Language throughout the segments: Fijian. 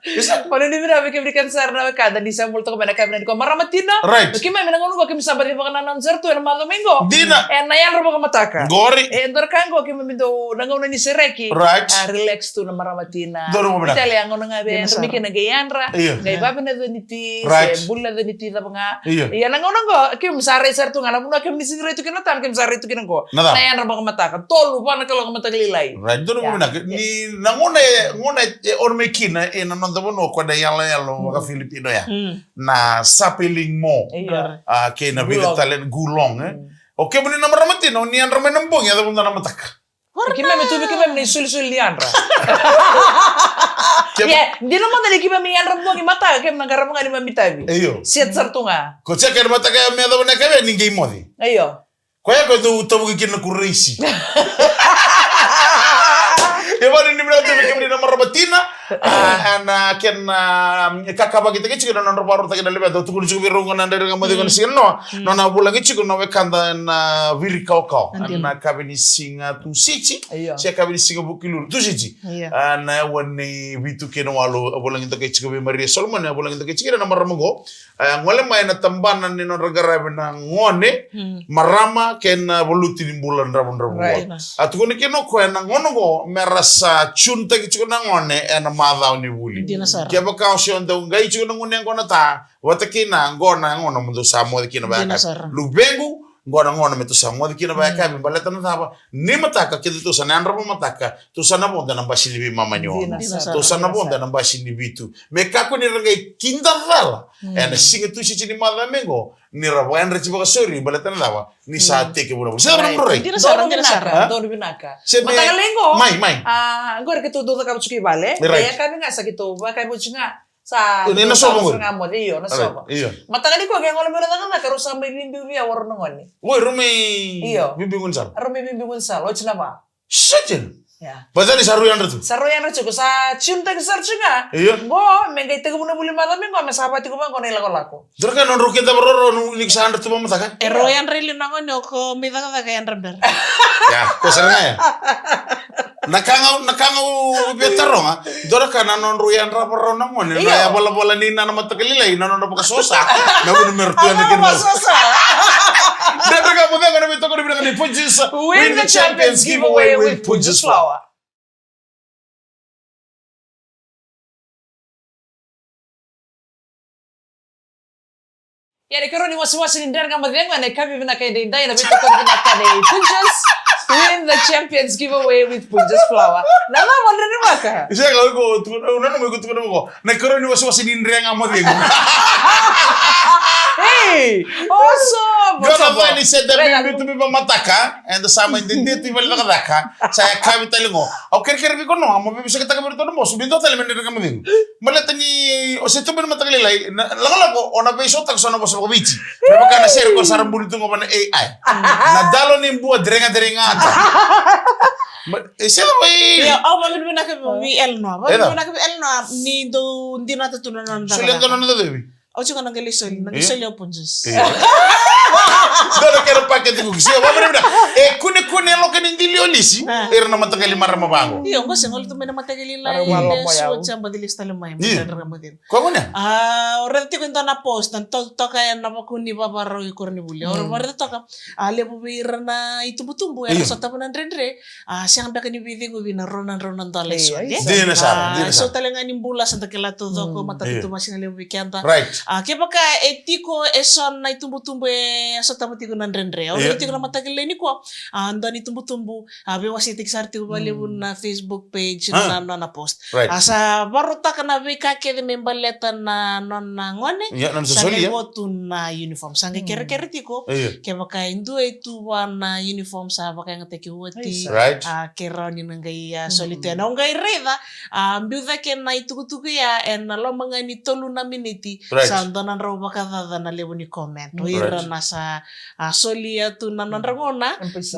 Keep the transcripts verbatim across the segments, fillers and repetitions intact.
Isa. Vakanuinui vinaka vei kemuni kece sara na wekada ni sa bula toka mai ena yakavi nikua, marama tina. Right. Keimami na gauna qo keimami sa baci vakanananu sara tu ena macawa mai qo. Dina. Ena yadra vakamataka. Qori. E dua na ka qo keimami dau, na gauna ni sereki. Right. A relax tu na marama tina. Donu vinaka. Italia gauna ga vei yadra mai kina qai yadra. Io. Qai vave na cani ti, right, se bula na cani ti cava ga. Io. Ia na gauna qo keimami sa rai sara tu ga na vanua keimami sega ni rai tu kina na tana, keimami sa rai tu kina qo. Na cava? Na yadra vakamataka. Tolu, va na kaloko mataka lailai. Right, donu vinaka. Ni na gauna e, gauna e ono mai kina ena noda vanua ko na iyaloyalo vaka-Filipino ya. Na Sapeling Mall. Io. A, kei na vica tale na gulong, e. O kemuni na marama tina, o ni yadra mai na bogi, yacova na mataka. Keimami tu vei keimami na isolisoli ni yadra. Ia, dina mada ni keimami yadra bogi mataka, keimami na qarava ga neimami itavi. Io. Set sara tu ga. Ko check ena mataka ya me yacova na yakavi ni qai moce. Io. Koya ko dau tavuki kina na kuraisi. E vakanuinui vinaka tu vei kemuni na marama tina. A, ena kena, a, kakavaki tiko na nodra vakarautaki na levea, dau tukuni tiko vei rau ga na drairai ga moce ga na siga na noa. Nona vulagi tiko na wekada ena Viri Kawakawa. Ena yakavi ni siga Tusiti. Io. Se yakavi ni siga Vukelulu. Tusiti. Io. A, na aua ni vitu kei na walu, a vulagi dokai tiko vei Maria Solomon, a vulagi dokai tiko na marama qo. A, gole mai ena tabana ni nodra qaravi na gone, marama kei na valuti ni bula dravudravua. Right. A tukuna kina o koya na gauna qo me ra sa tune-taki tiko na gone ena macawa ni vuli. Dina sara. Kevaka o se o dau qai tiko na gone yaqona ta, vata kei na qo na gauna mo dou sa moce kina vakayakavi. Dina sara. Luvequ, qo na gauna me tou sa moce kina vakayakavi, baleta na cava? Ni mataka keda tou sa na yadra vakamataka, tou sa na vodo ena basi ni veimama ni ono. Dina sara. Tou sa na vodo ena basi ni vitu. Me kakua ni ra qai kidacala ena siga Tusiti ni macawa mai qo, ni ra vakayadrati vakasauri, baleta na cava? Ni sa tekivu na vuli. Se cava na nodrau rai? Dina sara, dina sara. Donu vinaka. Se me mataka lailai qo. Mai, mai. A, qo era keitou dau cakava tiko i vale. Right. E yakavi ga sa keitou vakayakavi oti ga. Sa ni na sova qori. Ga moce, io, na sova. Io. Mataka nikua ke gole mai na cakacaka, rau sa mai biubiu vei au rau na gone. Oi, rau mai biubiu gone sala? Rau mai biubiu gone sala, oti na va. Satan. Ia. Baleta ni sa rau yadra tu. Sa rau yadra tu, sa tune-taki sara tu ga. Io. Qo, me qai tekivu na vuli macawa mai qo, me sa va tiko vaqo na ilakolako. Dua na ka nodrau kidava rau ni ko sa yadra tu vakamataka. E rau yadra i liu na gone, o ko mai cakacaka yadra bera. Ia, ko sara ga ya. Na ka ga, na ka ga au via taroga, dua na ka na nodrau yadrava rau na gone, na yavavala ni nana mataqali lailai, na nodra vakasosa, na vuna me ratou yadra kina. Dredre Ga Mo Cegu ena veitokoni vinaka ni Punjas. Win the Champions giveaway with Punjas Flour. Ia, na ikarua ni wasewase ni Dredre Ga Mo Cegu ena yakavi vinaka edaidai ena veitokoni vinaka ni Punjas. Win the Champions giveaway with Punjas Flour. Na cava, Dredre Vaka? Sega, o iko tukuna, o nanuma iko tukuna vaqo. Na ikarua ni wasewase ni Dredre Ga Mo Cegu. Hey, awesome. Dua na cava ni se da biubiu tu mai vamataka, eda sa mai dede tu i vale ni cakacaka. Sa yakavi tale qo. Au kerekere vei iko noa mo veivesuki taka vei iratou na boso, me dua tale me Dredre Ga Mo Cegu. Baleta ni o se tu mai na mataqali lailai, na, lakolako, o na veisautaka so na vosa vakaViti. Me vaka na sere ko sa ra buli tu qo va na A I. Na dalo ni bua, dregata, dregata. Ma, e, se cava i... Ia, au vakavinavinaka vei Eleanor. Vakavinavinaka vei Eleanor, ni dau dinata tu na nona cakacaka. Solia dua na nona cakacaka. Au tiko na qai lai soli, na qai soli au Punjas. Io. Dua na kena pakete cookies. Io, vakavinavinaka. E kunekune loka ni dili o Lisi. Ah. Ira na mataqali marama vaqo. Io, qo se gole tu mai na mataqali lailai, lesu, oti a baci lesu tale mai. Io. Dredre Ga Mo Cegu. Koya gona? A, au raica tiko e dua na post, na to-, toka ena vuku ni vavarau i koronivuli. Au raica toka, a, levu vei ira na itubutubu era sotava na dredre, a, sega beka ni veiceguvi na rua na drau na dola e soli. Dina sara, dina sara. So tale ga ni bula sa da kila taucoko, matata tu vakasigalevu vei keda. Right. A, kevaka e tiko eso na itubutubu e sotava tiko na dredre, au raica tiko na mataka lailai nikua, a, dua ni tubutubu, a, veiwaseitaki sara tiko vakalevu na Facebook page, na nona post. Right. A, sa varautaka na veika kece me baleta na nona gone. Ia, nona sa soli, qai vo tu na uniform. Sa qai kerekere tiko. Io. Kevaka e dua e tu vua na uniform sa vakayagataki oti. Right. A, ke rawa ni na qai, a, soli tu. Au qai raica, a, biu cake na itukutuku ya ena loma ga ni tolu na miniti. Right. Sa dua na drau vakacaca na levu ni comment. O ira na sa a, solia tu na nodra gauna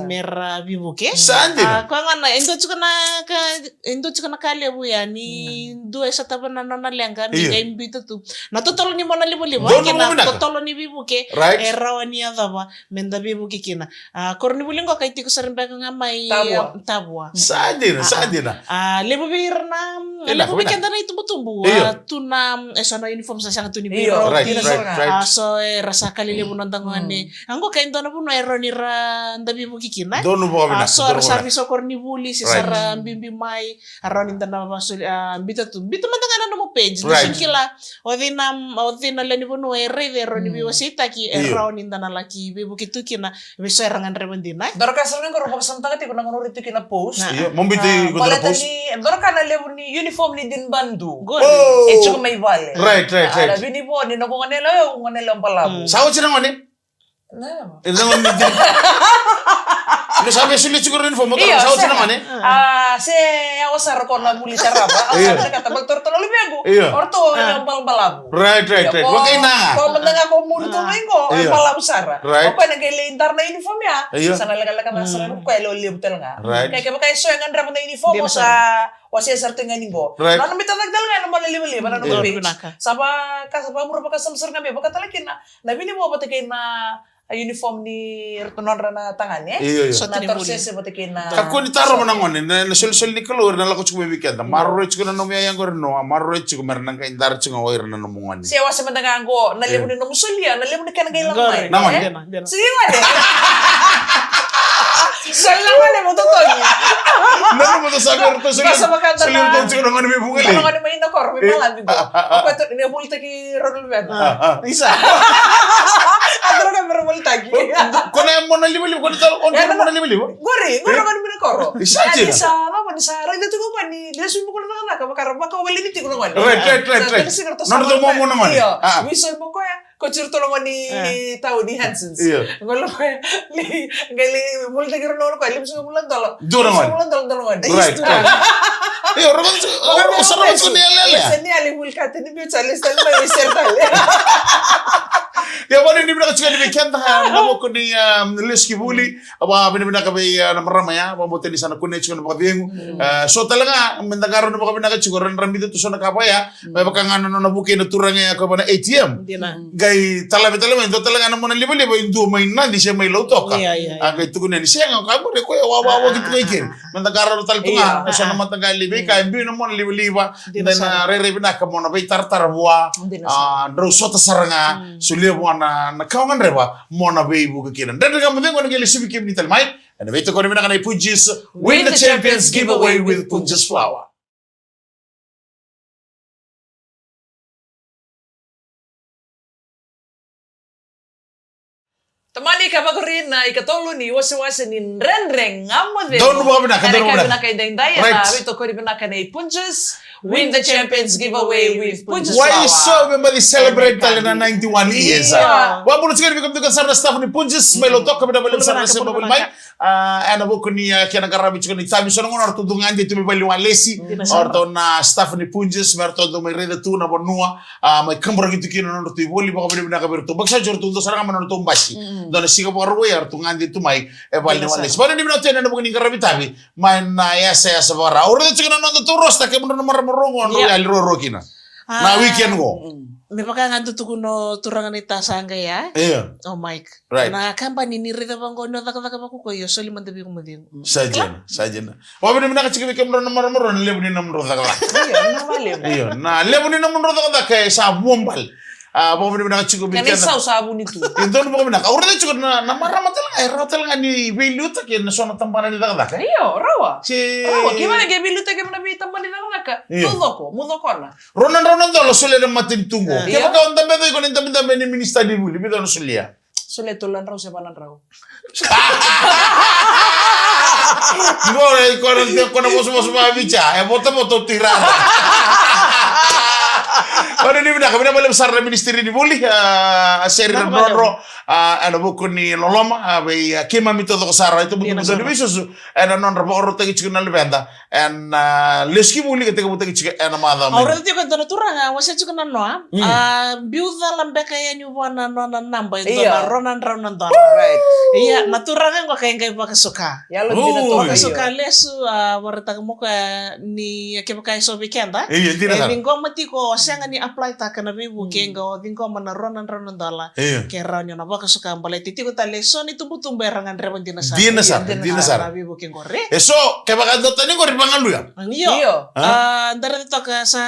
me ra veivuke. Sa dina. A, koya gona, e dua tiko na ka, e dua tiko na ka levu ya ni dua e sotava na nona leqa, me qai biuta tu na totolo ni mona livaliva kei na totolo ni veivuke e rawa ni yacova me da veivuke kina. A, koronivuli qo ka e tiko sara beka ga mai Tavua. Tavua. Sa dina, sa dina. A, levu vei ira na, levu vei keda na itubutubu. Io. A, tu na, e so na uniform sa sega tu ni vei ira. Right, right, right. A, so era sa kali levu na dagone. A, qo ka e dua na vanua e rawa ni ra da veivuke kina. Donu vakavinaka. A, so era sa veisau koronivuli, se sa ra biubiu mai, a rawa ni da na vasoli, a, biuta tu. Biuta mada ga na nomu page. Da sega ni kila o cei na, o cei na lewe ni vanua e raica e rawa ni veiwaseitaki, e rawa ni da na laki veivuke tu kina. Vei so era gadreva dina. Dua na ka sara ga qori au vakasamataka tiko na gauna au rai tu kina post. Io, mo biuti iko dua na post. Baleta ni dua na ka na levu ni uniform ni dinbadu. Qori. E tiko mai vale. Right, right, right. A, na vinivo ni noqu gone yalewa, au gone yalewa balavu. Sa oti na gone? Na. E na gone ni din-, ni sa via solia tiko na uniform, sa oti na gone? A, se yawa sara ko na vuli tarava. Au sa vinakata baleta o ratou na luvequ. Io. O ratou na balabalavu. Right, right, right. Ko, vakaina ga. Ko mada ga ko muri tu mai qo, e balavu sara. Right. O koya na qai lai dara na uniform ya. Io. Sa na lekaleka na sara na koya e lewe levu tale ga. Right. Kei kevaka e so e gadreva na uniform, sa wasea sara tu ga ni qo. Right. Na nona biuta cake tale ga ena mona livaliva, na nona page. Sa vaka, sa vakamuri vakasama sara ga me vaka tale kina na vinivo vata kei na a uniform ni ratou nodra na tagane, e? Io, io. Na torosese vata kei na. Kakua ni tarova na gone, na, na solisoli ni Kalou era na lako tiko mai vei keda. Maroroi tiko na nomu iyaya qori Noa, maroroi tiko me ra na qai dara tiko ga o ira na nomu gone. Se wase mada ga qo, na levu ni nomu solia, na levu ni kena qai lako mai. Na gone. Sega ni gone. Soli na gone mo totogi. Na nomu totogi, soli, soli totogi tiko na gone mai vuqa. Na gone mai na koro, mai malavi qo. O koya tu, ni volitaki rau na luveda. Isa. A tara ka me ra volitaki. Ko na mona livaliva, ko na talo, ko na mona livaliva. Qori, qori na gone mai na koro. Isa, ni sa, vava ni sa raica tiko qo ni lesu i bukuna na cakacaka, vaka ra vakavaleni tiko na gone. Right, right, right, right. Nodra tou momo na gone. Io. Veiso i bokoya, ko tiro tolo gone ni tau ni Hansons. Io. Qo lo koya, li, qai li, volitaki rau na gone koya, li musuka mula dolo. Dua na gone. Mula dolo, dolo gone. Right, right. Io, rau sa, rau sa, rau sa ni yalewa. Sa ni yalewa, volitaki ni biu sa, li sa, li sa, li sa, li sa. Ia, vakavinavinaka tiko yani vei keda, ah, na vuku ni, ah, lesu ki vuli. Vakavinavinaka vei, ah, na marama ya, vakabauta ni sa na kunea tiko na vakacegu. Mm. Ah, so tale ga, me da qarauna vakavinaka tiko, ra na biuta tu so na ka vaya. Mm. Me vaka ga na nona vukei na turaga ya ko va na A T M. Dina. Qai talavi tale mai, dua tale ga na mona livaliva, e dua mai Nadi se mai Lautoka. Ia, ia, ia. A qai tukuna ni sega, ka qori ko ya, wa, wa, wa, ki tu ga i keri. Me da qarauna tale tu ga, ia, so na mataqali veika, e biu na mona livaliva. Dina sara. Rairai vinaka mo na veitaratara vua. Dina sara. Ah, drau sota sara ga, mm, solia vua na, na ka o gadreva mo na veivuke kina. Dredre Ga Mo Cegu ena qai lesuvi kemuni tale mai ena veitokoni vinaka nei Punjas. Win the Champions Giveaway with Punjas Flour. Tamani ka vakuri na ikatolu ni wasewase ni Dredre Ga Mo Cegu. Donu vakavinaka, donu vakavinaka. Ena ka vinaka edaidai, right, ena veitokoni vinaka nei Punjas. Win the Champions Giveaway with Punjas Flour. Why so me baci celebrate tale na ninety-one years, ah? Io. Vakabula tiko yani vei kemudou sara na staff ni Punjas, mai Lautoka, vinaka vakalevu sara na sema voli mai. Ah, ena vuku ni, ah, kena qaravi tiko ni tami, so na gauna o ratou dau gade tu mai valeniwalesi. Dina sara. O ratou na staff ni Punjas, me ratou dau mai raica tu na vanua, ah, mai kaburaki tu kina na nodratou ivoli, vakavinavinaka vei ratou. Baksa o ratou dau sara ga mai na nodratou basi. Mm. Dua na siga Vakarauwai, o ratou gade tu mai e valeniwalesi. Vakavinavinaka tu yani ena vuku ni qaravi tavi mai na yasayasa vaka-Ra. Au raica tiko na nodatou roster, kemudrau na marama rua qo, drau yali ruarua kina. Na weekend qo. Mm. Me vaka ga dau tukuna o turaga ni tasa qai ya. Io. O Mike. Right. Na kabani ni raica vaqo ni o cakacaka vaka o koya, io, soli mada vei iko mo cegu. Sa dina, sa dina. Vakavinavinaka tiko vei kemudrau na marama rua na levu ni nomudrau cakacaka. Io, na valevu. Io, na levu ni nomudrau cakacaka e sa vuabale. Ah, vakavinavinaka tiko vei keda. Kena isau sa vuni tu. E donu vakavinaka. Au raica tiko na, na marama tale ga, e rawa tale ga ni veiliutaki ena so na tabana ni cakacaka, e? Io, rawa. Se rawa, kevaka e veiliutaki ena veitabana ni cakacaka. Io. Taucoko, mo cokona. Rua na drau na dola solia na matanitu qo. Ah. Kevaka o dabeca iko na idabedabe ni minisita ni vuli, vica o na solia? Solia tolu na drau se va na drau. Qo e ko na, ko na vosavosa vakaViti, e votavota o Tirara. Vakavinavinaka, vinaka vakalevu sara na minisitiri ni vuli, ah, Seri Nadrodro, ah, ena vuku ni loloma, ah, vei, ah, keimami taucoko sara, e tubutubu ni veisusu ena nodra vakarautaki tiko na luveda. Ena, ah, lesu ki vuli ka tekivutaki tiko ena macawa mai. Au raica tiko e dua na turaga, wasea tiko na noa. Mm. Ah, biu cala beka yani vua na nona naba e dua na rua na drau na dola. Right. Ia, na turaga qo ka qai vakasuka. Yalo dina toka, io. Vakasuka lesu, ah, vakaraitaka mo koya ni kevaka e so vei keda. Io, dina sara. E ciqoma tiko, o sega ni apply-taka na veivuke, mm, qo o ciqoma na rua na drau na dola. Io. Ke rawa ni o na vakasuka, baleta tiko tale e so na itubutubu era gadreva dina sara. Dina sara, dina sara. Na veivuke qori. E so, kevaka e dua tani qori vagaluya. Io. Io. Ah? Ah, da raica toka sa,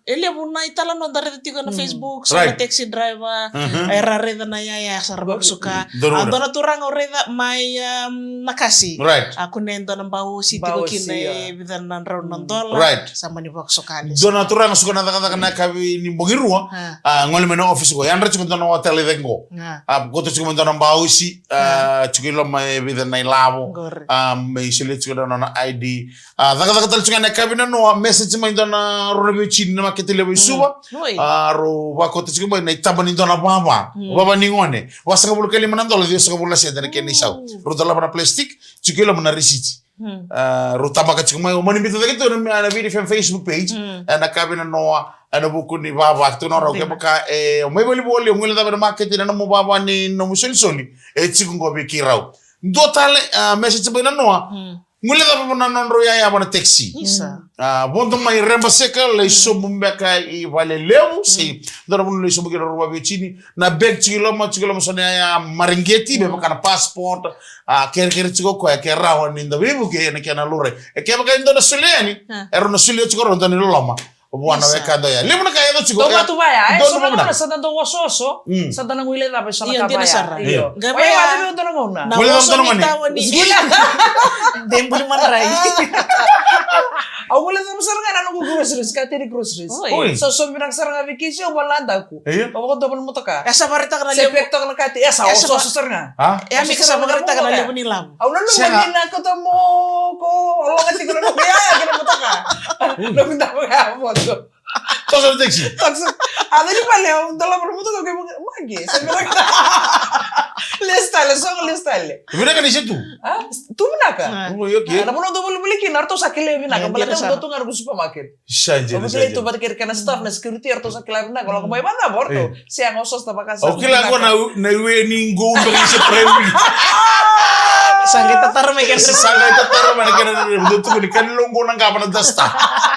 e levu na italanoa da raica tiko na Facebook, so na taxi driver, era raica na yaya sa ra vakasuka. Dua na turaga au raica mai, um, Nakasi. Right. A kunea e dua na bausi tiko kina e vica na drau na dola. Right. Sa mani vakasuka lesu. Dua na turaga suka na cakacaka na yakavi ni bogi rua. Ah. Ah, gole mai na office qo. Yadra tiko dua na hotel i cake qo. Ah. Ah, kauta tiko mai dua na bausi. Ah, tiko i loma e vica na ilavo. Qori. Ah, me solia tiko na nona I D. Ah, cakacaka tale tiko ga na yakavi nanoa, message mai dua na rua na veiwatini na makete levu i Suva. Oi. Ah, rau vakauta tiko mai na itaba ni dua na vava. Vava ni gone. Vasagavulu ka lima na dola, ciwasagavulu na sede na kena isau. Rau dolava na plastic, tiko i loma na risiti. Ah, rau tabaka tiko mai, o mani biuta cake tu na, na Viti F M Facebook page. Ena yakavi nanoa, ena vuku ni vava, tukuna rau kevaka, e, o mai valivoli, o guilecava na makete na nomu vava ni nomu isolisoli, e tiko qo vei keirau. Dua tale, ah, message mai nanoa. Guilecava na nodrau yaya va na taxi. Isa. Ah, vodo mai Rebaseka, lai sobu beka i Valelevu, se dua na vanua lai sobu kina rau veiwatini, na bag tiko i loma, tiko i loma so na yaya mareqeti, me vaka na passport, ah, kerekere tiko o koya, ke rawa ni da veivuke ena kena laurai. E kevaka e dua na solia yani, erau na solia tiko rau dua na iloloma. Vua na wekada oya. Levu na ka e yaco tiko. Dou vatu vaya, e? So na gauna sa da dau osooso, sa da na guilecava e so na ka vaya. Io, dina sara. Io. Qai vaya, vaya dua na gauna. Na oso ni tawa ni. Debuli madrai. Au guilecava sara ga na noqu groceries, ka tini groceries. Oi. So, so vinaka sara ga vacation, au vala daku. Io. Au vakadova na motoka. E sa vakaraitaka na levu. Se pek toka na kati, e sa osooso sara ga. Ha? E a mi ka sa vakaraitaka na levu ni lavo. Au nanuma ni na kauta mo ko ologa tiko na noqu yaya kina motoka. Noqu davo ya vodo. Toso na taxi. Toso. A, dali pale, au dala pale, mutu ka ke mage. Sa vinaka. Lesu tale, sogo lesu tale. Vinaka ni se tu. A? Tu vinaka. A. Oi, okay. A, na vanua dau volivoli kina, ratou sa kilai vinaka. E, baleta dina sara. Dau tu ga na supermarket. Sa dina, sa dina. Au kilai tu vata kei ira kena staff na security, ratou sa kila vinaka. Lako mai vata, ratou. E. Se a ga o sosa vaka sa. Au kila vinaka. Qo na, na we ni qo, na se primary. Sa qai tatara mai kena. Sa qai tatara mai na kena, dau tukuni, kani lo qo na qava na dasta.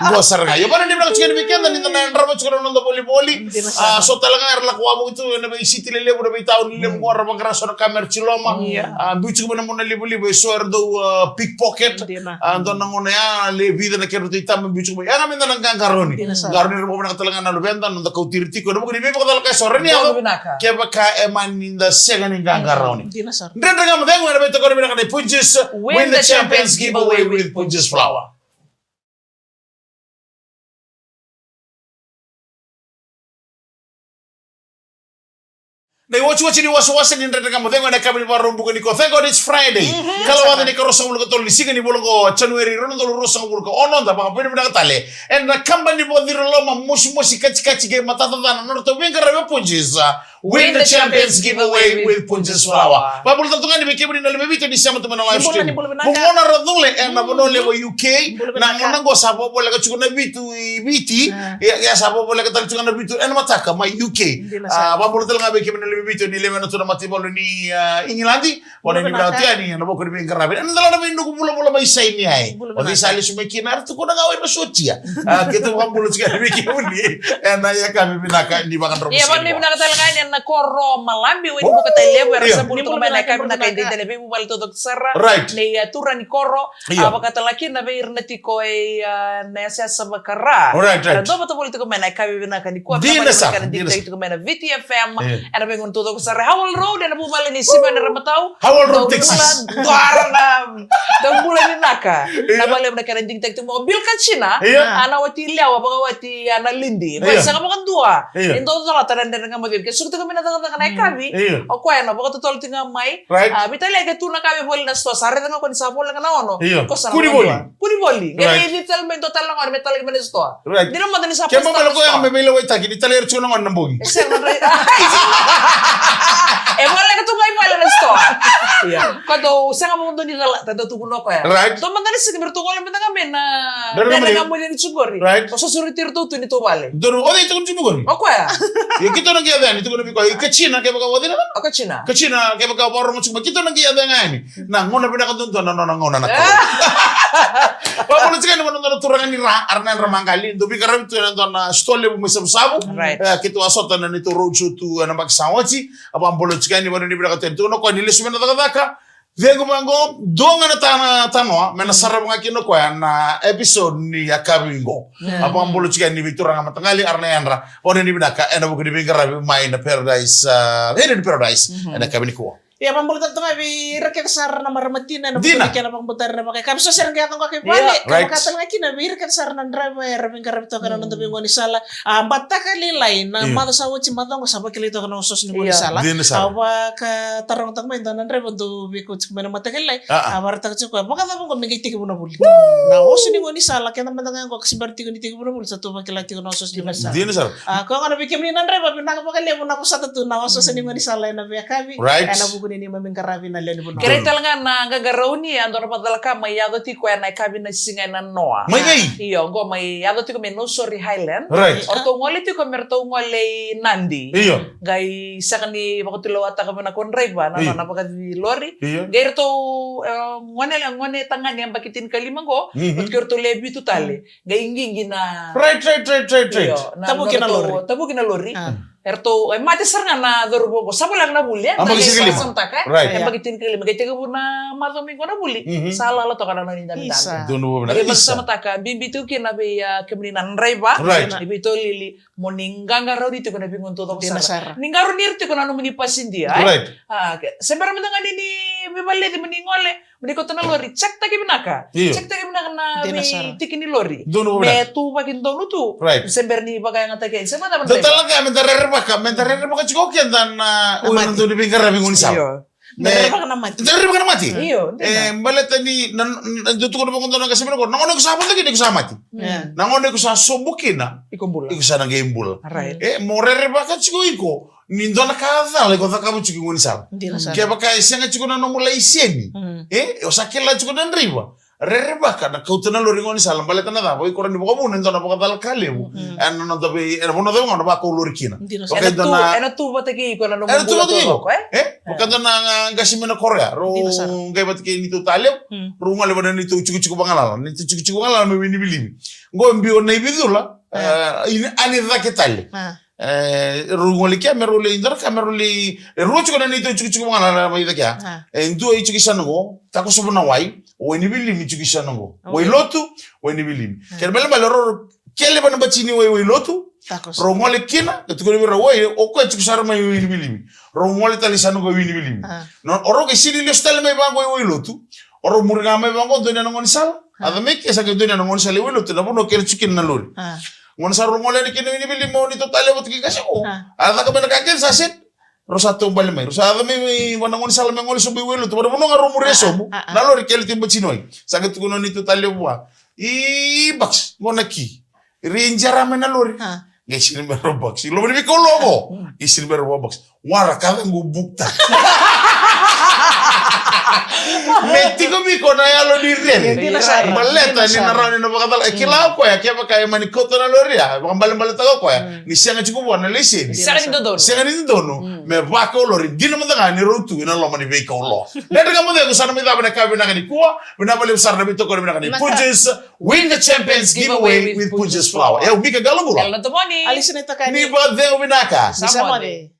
Qo sara ga. Io, vaka ni vinaka tiko ni vei keda, ni da na yadrava tiko na noda volivoli. Dina sara. A, so tale ga era lako wavoki tu ena veisiti lelevu, na veitauni levu, qo era vaqara so na kamera tiloma. Ia. A, biu tiko mai na mona livaliva, e so era dau, a, pickpocket. Dina. A, dua na gauna ya, le vica na kena ratou itaba, biu tiko mai. Ya ga me da na qaqarauni. Dina sara. Qarauni ira vakavinaka tale ga na luveda, noda kauti ira tiko. Ena vuku ni veivakacalaka eso, rawa ni yaco. Vinaka. Kevaka e mani da sega ni qaqarauni. Dina sara. Dredre Ga Mo Cegu ena veitokoni vinaka nei Punjas. Win the Champions Giveaway with Punjas Flour. Na iwatiwati ni wasewase ni Dredre Ga Mo Cegu ena yakavi ni Vakaraubuka nikua. Thank God it's Friday. Mhm. Kalawaca ni ka ruasagavulu ka tolu ni siga ni vula oqo, January, rua na udolu ruasagavulu ka ono, da vakavinavinaka tale ena kabani vakaciroloma, mosimosi, katikati kei matata ca na nodratou veiqaravi o Punjas. Win the Champions Giveaway with Punjas Flour. Vakabula tale tu ga yani vei kemuni na lewe vitu ni sema tu mai na live stream. Ni bula, ni bula vinaka. Mo gona ra cule ena vanua levu U K. Ni bula vinaka. Na gauna qo sa vakavoleka tiko na vitu i Viti. A. Ia, ia sa vakavoleka tale tiko na vitu ena mataka mai U K. Dina sara. A, vakabula tale ga vei kemuni na lewe vitu ni lewena tu na mataivalu ni, a, Igiladi. Ni bula vinaka. Ena vuku ni veiqaravi. Ena dela na veinuku vulavula mai Saini ai. Ni bula vinaka. O cei sa lesu mai kina, era tukuna ga o ira na sotia. A, keitou vakabula tiko yani vei kemuni ena yakavi vinaka ni Vakadromu Sigatabu. Ia, vakavinavinaka tale ga yani ena koro o Malabi, Wainibuka, Tailevu, era sa bula tiko mai ena yakavi vinaka. Ni bula vinaka. Dina, dina, veivuvale taucoko sara. Right. Nei, a, turaga ni koro. Ia. A, vakatalega kina vei ira na tiko e, a, na yasayasa vaka Ra. Right, right. Era duavata voli tiko mai ena yakavi vinaka nikua. Dina sara, dina sara. Tiko mai na Viti F M. Ia. Ena veigauna taucoko sara. Howell Road, ena vuvale ni Simon Ramatau. Howell Road, Texas. Dua na, dua na bula vinaka. Ia. Na vale na kena digitaki tu mai o Bill Kachina. Ia. A, na wati Lewa, vakawati, a, na Lidi. Ia. Sega vakadua. Ia. Ni dau calata na Dredre Ga Mo Cegu. Ke suka tiko mai na cakacaka na yakavi. Ia. O koya ena vakatotolo tiko ga mai. Right. A, veitalia ke tu na ka me voli na sitoa. Sa raica ga o koya ni sa voleka na ono. Ia. Ko sa na kua ni voli. Kua ni voli. Right. Qai lai tale mai dua tale na gone me talaki mai na sitoa. Right. Dina mada ni sa post tale na sitoa. Ke mamala koya me veilewaitaki, ni talai ira tiko na gone na bogi. E sega na dra-, e voleka tu ga i vale na sitoa. Ia. Ko dou sega mo dou ni cala, ta dou tukuna o koya. Right. Dou mada ni sega me ratou gole mada ga mai na Dredre Ga Mo Cegu ni tu qori. Right. O sa sureti iratou tu ni tu vale. Dou, o cei tukuna tu qori? O koya. Ia keitou na qai yaco yani, tukuna vei koya. I Kachina, kevaka o cei na. O Kachina. Kachina, kevaka o vakarorogo tiko mai. Keitou na qai yaco yani. Na gauna vinaka duadua na nona gauna na Kalou. Vakabula tiko yani vua na dua na turaga ni Ra, Arnel Ramaqali, dau veiqaravi tu ena dua na sitoa levu mai Savusavu. Right. E, keitou a sota na neitou road show tu ena yabaki sa oti. A vakabula tiko yani, vakavinavinaka tu yani. Tukuna o koya ni lesu mai na cakacaka. Cegu vaqo, dua ga na ta-, tanoa, me na sarava ga kina o koya na episode ni yakavi qo. Yeah. A vakabula tiko yani vei turaga mataqali, Arnel Yadra. Vakavinavinaka ena vuku ni veiqaravi mai na Paradise, a, Eden Paradise, ena yakavi nikua. Ia, vakabula tale tu ga vei ira kece sara na marama tina, ena vuku ni kena vakabutari na vakayakavi. So sere qai yaco ga ki vale, ka vaka tale ga kina vei ira kece sara na draiva era veiqaravi toka ena noda veigauna ni sala. A, bataka lailai, na macawa sa oti, macawa qo sa vakilai toka na osooso ni gauna ni sala. Dina sara. A, vakataroga toka mai dua na draiva dau veikau tiko mai na mataka lailai. A, a vakaraitaka tiko koya, vakacava qo me qai tekivu na vuli? Na osooso ni gauna ni sala, keda mada ga qo ka se bera tiko ni tekivu na vuli, sa tou vakila tiko na osooso ni gauna ni sala. Dina sara. A, koya gona vei kemuni na draiva, vinaka vakalevu na vosota tu na osooso ni gauna ni sala ena veiyakavi. Right. Ena vuku ni neimami qaravi na lewe ni vanua. Kerei tale ga na qaqarauni, a dua na vakacalaka mai yaco tiko ena yakavi na siga ena noa. Mai vei? Io, qo mai yaco tiko mai Nausori Highland. Right. O ratou gole tiko me ratou gole i Nadi. Io. Qai sega ni vakatulewataka vinaka o draiva na nona vakacici lori. Io. Qai ratou, e, gone, gone tagane yabaki tinikalima qo, vata kei ratou lewe vitu tale. Qai qiqi na. Right, right, right, right, right. Io, na, tavuki na lori. Tavuki na lori. A. Eratou, e mate sara ga na cauravou qo. Sa voleka na vuli, e? Yabaki tinikalima. Sa samataka, e? Right. Yabaki tinikalima. Qai tekivu na macawa mai qo na vuli. Sa lala toka na nona idabedabe. Isa. Donu vou na. Qai vakasamataka, bibi tu kina vei, a, kemuni na draiva. Right. Ni veitolili, mo ni qaqarauni tiko na veigauna taucoko sara. Dina sara. Ni qarauni ira tiko na nomuni pasidia, e? Right. A, okay. Se bera mada ga ni, ni veivaleci mo ni gole, mo ni kauta na lori, check taki vinaka. Io. Check taki vinaka na veitiki ni lori. Donu vou na. Me tuvaki donu tu. Right. Se bera ni vakayagataki, se mada. Dua tale ga, me da rerevaka, me da rerevaka tiko o keda na, o ira na dau ni veiqaravi gauna ni sala. Io. Me rerevaka na mate. Da rerevaka na mate. Io, dina. E, baleta ni na, na, dau tukuna vaqo dua na qasenivuli qo, na gauna iko sa vodo kina iko sa mate. Na gauna iko sa sobu kina, iko bula. Iko sa na qai bula. E, mo rerevaka tiko iko ni dua na ka cala iko cakava tiko i gaunisala. Kevaka e sega tiko na nomu laiseni, e, o sa kila tiko na draiva, rerevaka na kauta na lori i gaunisala, baleta na cava, iko rawa ni vakavuna e dua na vakacala ka levu ena noda vei, ena vanua cava ga o na vakau lori kina. Ena tu vata kei iko ena nomu bula taucoko, e? Vaka dua na qase mai na Korea, rau qai vata kei neitou talevu, rau gole vata na neitou tikotiko vagalala, neitou tikotiko vagalala mai Wainivilivi. Qo biu na ivicula, a ni cake tale. E, rau gole kea me rau lai dara ka me rau lai, e rua tiko na neitou tikotiko vagalala mai cake. E dua i tiko i sana qo, takosova na wai, o Wainivilivi tiko i sana qo. Wailotu, Wainivilivi. Kena balebale rau kele vana batini wai Wailotu. Rau gole kina, ka tukuna vei rau, oi, o koya tiko sara mai Wainivilivi. Rau gole tale i sana qo i Wainivilivi. O rau qai sini lesu tale mai vaqo i Wailotu. O rau muri ga mai vaqo dua na gaunisala. A ca mai ke sa qai dua na gaunisala i Wailotu, na vanua kele tiko kina na lori. Gona sa rau gole yani kina i Wainivilivi, o neitou talevu vata kei qase qo. A caka mai na ka kece sa set. Rau sa taubale mai. Rau sa yaco mai vua na gaunisala me gole sobu i Wailotu. Vua na vanua ga rau muria sobu. Na lori kele tiko batini wai. Sa qai tukuna o neitou talevu vua, i baks, qo na ki. Ri jera mai na lori. Qai sini mai rau baks. I loma ni veikau lo qo. Qai sini mai rau baks. Wara ka vaqo bukta. Me tiko vei iko na yalo ni rere. Baleta ni na rawa ni na vakacala. E kila o koya kevaka e mani kauta na lori ya, e vakabalebaletaka o koya ni sega tiko vua na laiseni. Sega ni dodonu. Sega ni dodonu me vakau lori. Dina mada ga ni rau tu ena loma ni veikau lo. Dredre ga mada, iko sa na mai cava na ka vinaka nikua. Vinaka vakalevu sara na veitokoni vinaka ni Punjas. Win the Champions Giveaway with Punjas Flour. E au Mika Qalabula. Ni vakacegu vinaka. Sa moce.